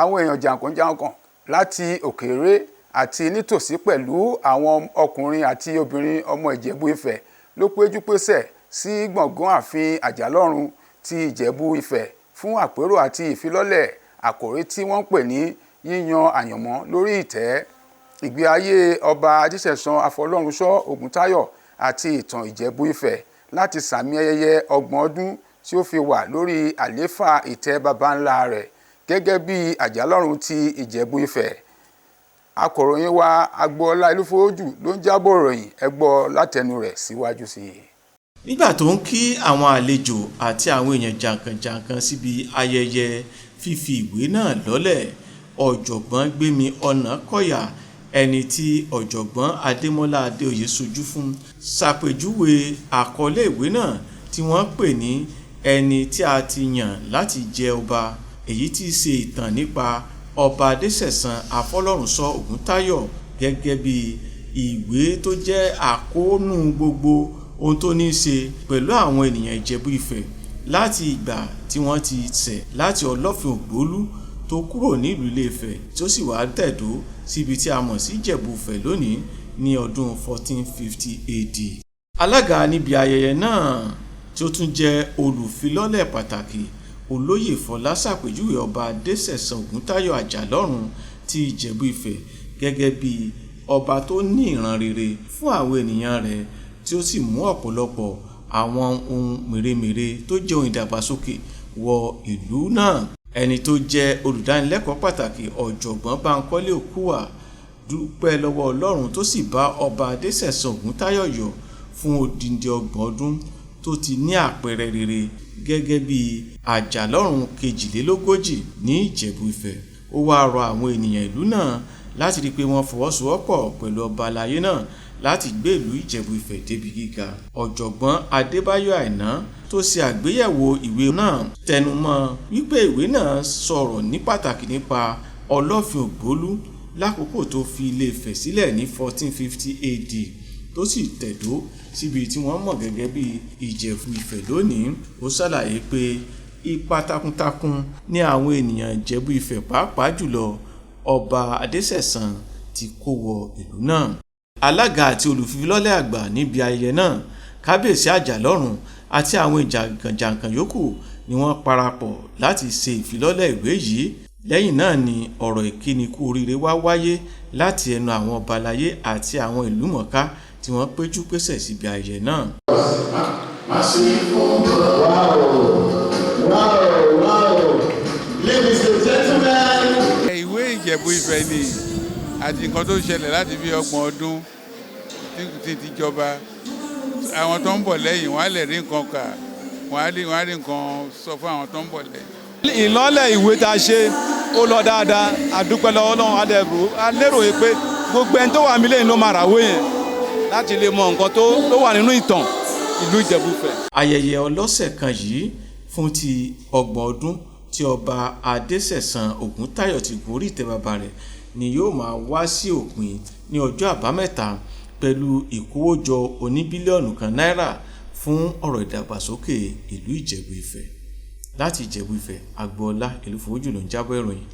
Àwọn èèyàn jàǹkànjàǹkàn láti òkèèrè àti nítòsí pẹ̀lú àwọn ọkùnrin àti obìnrin ọmọ Ìjẹ̀bú Ifẹ̀ ló péjú pésẹ̀ sí gbọ̀ngàn ààfin Àjàlọ́run ti Ìjẹ̀bú Ifẹ̀ fún àpérò àti ìfilọ́lẹ̀ àkòrí tí wọ́n pè ní "Yíyan Àyànmọ́ lórí Ìtẹ́: Ìgbé ayé Ọba Adéṣẹ̀san Afọlọ́runṣọ́ Ògúntáyọ̀ àti Ìtàn Ìjẹ̀bú Ifẹ̀", láti sàmì ayẹyẹ 30 ọdún tí ó fi wà lórí àlééfà ìtẹ́ baba ńlá rẹ̀ gẹ́gẹ́ bí Àjàlọ́run ti Ìjẹ̀bú Ifẹ̀. Akọ̀ròyìn wa Agboola Ìlúfọ̀ọ́jù ló ń jábọ̀ ìròyìn. Ẹ gbọ́ látẹnu rẹ̀ síwájú sí i. Nígbà tó ń kí àwọn àlejò àti àwọn èèyàn jàǹkànjàǹkàn síbi ayẹyẹ fífi ìwé náà lọ́lẹ̀, Ọ̀jọ̀gbọ́n Gbémi Ọ̀nàkọ́yà, ẹni tí Ọ̀jọ̀gbọ́n Adémọ́lá Adéoyè ṣojú fún, ṣàpèjúwe àkọlé ìwé náà tí wọ́n pè ní "Ẹni tí a ti Yàn Láti Jẹ Ọba", èyí tí í ṣe ìtàn nípa Ọba Adéṣẹ̀san Afọlọ́runṣọ́ Ògúntáyọ̀, gẹ́gẹ́ bí ìwé tó jẹ́ àkóónú gbogbo ohun tó ní í ṣe pẹ̀lú àwọn ènìyàn Ìjẹ̀bú Ifẹ̀ láti ìgbà tí wọ́n ti ṣẹ̀ láti Ọlọ́fin Ògbólú tó kúrò nílùú Ilé-Ifẹ̀ tí ó sì wá tẹ̀dó síbi tí a mọ̀ sí Ìjẹ̀bú Ifẹ̀ lónìí ní ọdún 1450 AD. Alága níbi ayẹyẹ náà tí ó tún jẹ́ olùfilọ́lẹ̀ pàtàkì, Olóyè Fọlá, ṣàpèjúwe Ọba Adéṣẹ̀san Ògúntáyọ̀ Àjàlọ́run ti Ìjẹ̀bú Ifẹ̀ gẹ́gẹ́ bí ọba tó ní ìran rere fún àwọn ènìyàn rẹ̀, tí ó sì mú ọ̀pọ̀lọpọ̀ àwọn ohun mèremère tó jẹ́ ohun ìdàgbàsókè wọ ìlú náà. Ẹni tó jẹ́ olùdánilẹ́kọ̀ọ́ pàtàkì, Ọ̀jọ̀gbọ́n Bankole Okunwa, dúpẹ́ lọ́wọ́ Ọlọ́run tó sì bá Ọba Adéṣẹ̀san Ògúntáyọ̀ yọ̀ fún odindi 30 ọdún tó ti ní àpẹẹrẹ rere gẹ́gẹ́ bí Àjàlọ́run 42 ní Ìjẹ̀bú Ifẹ̀. Ó wáá rọ àwọn ènìyàn ìlú náà láti rí i pé wọ́n fọwọ́sowọ́pọ̀ pẹ̀lú ọba aláyé náà láti gbé ìlú Ìjẹ̀bú Ifẹ̀ débi gíga. Ọ̀jọ̀gbọ́n Adébáyọ̀ Àìná tó ṣe àgbéyẹ̀wò ìwé náà tẹnumọ́ wípé ìwé náà sọ̀rọ̀ ní pàtàkì nípa Ọlọ́fin Ògbólú lákòókò tó fi Ilé-Ifẹ̀ sílẹ̀ ní 1450 AD tó sì tẹ̀dó síbi tí wọ́n mọ̀ gẹ́gẹ́ bí Ìjẹ̀bú Ifẹ̀ lónìí. Ó ṣàlàyé pé ipa takuntakun ní àwọn ènìyàn Ìjẹ̀bú Ifẹ̀, pàápàá jùlọ Ọba Adéṣẹ̀san, tí kó wọ ìlú náà. Alága àti olùfilọ́lẹ̀ àgbà níbi ayẹyẹ náà, Kábíyèsí Àjàlọ́run, àti àwọn jàǹkànjàǹkàn yòókù ni wọ́n parapọ̀ láti ṣe ìfilọ́lẹ̀ ìwé yìí. Lẹ́yìn náà ni ọ̀rọ̀ ìkíni kú oríire wá wáyé láti ẹnu àwọn ọba aláyé àti àwọn ìlúmọ̀ọ́ká tí wọ́n péjú pésẹ̀ síbi ayẹyẹ náà. Wow. Ladies and gentlemen. Ìwé Ìjẹ̀bú Ifẹ̀ ni àti nǹkan tó ṣẹlẹ̀ láti bí 30 ọdún tí ti jọba. Àwọn tó ń bọ̀ lẹ́yìn, wọ́n á lè rí nǹkan kà, wọ́n á rí nǹkan sọ fún àwọn tó ń bọ̀ lẹ́yìn. Ìlọ́lẹ̀ ìwé tá a ṣe, ó lọ dáadáa. A dúpẹ́ lọ́wọ́ Ọlọ́run. A dẹ̀ rò, a lérò yìí pé gbogbo ẹni tó wà nílé ló máa ràwé yẹn láti lè mọ nǹkan tó wà nínú ìtàn ìlú Ìjẹ̀bú Ifẹ̀. Ayẹyẹ ọlọ́sẹ̀ kan yìí fún ti 30 ọdún tí Ọba Adéṣẹ̀san Ògúntáyọ̀ ti gorí ìtẹ́ bàbá rẹ̀ ni yóò máa wá sí òpin ní ọjọ́ Àbámẹ́ta pẹ̀lú ìkówójọ oní bílíọ̀nù 1 náírà fún ọ̀rọ̀ ìdàgbàsókè ìlú Ìjẹ̀bú Ifẹ̀. Láti Ìjẹ̀bú Ifẹ̀, Agboola Ìlúfọ̀ọ́jù ló ń jábọ̀ ìròyìn.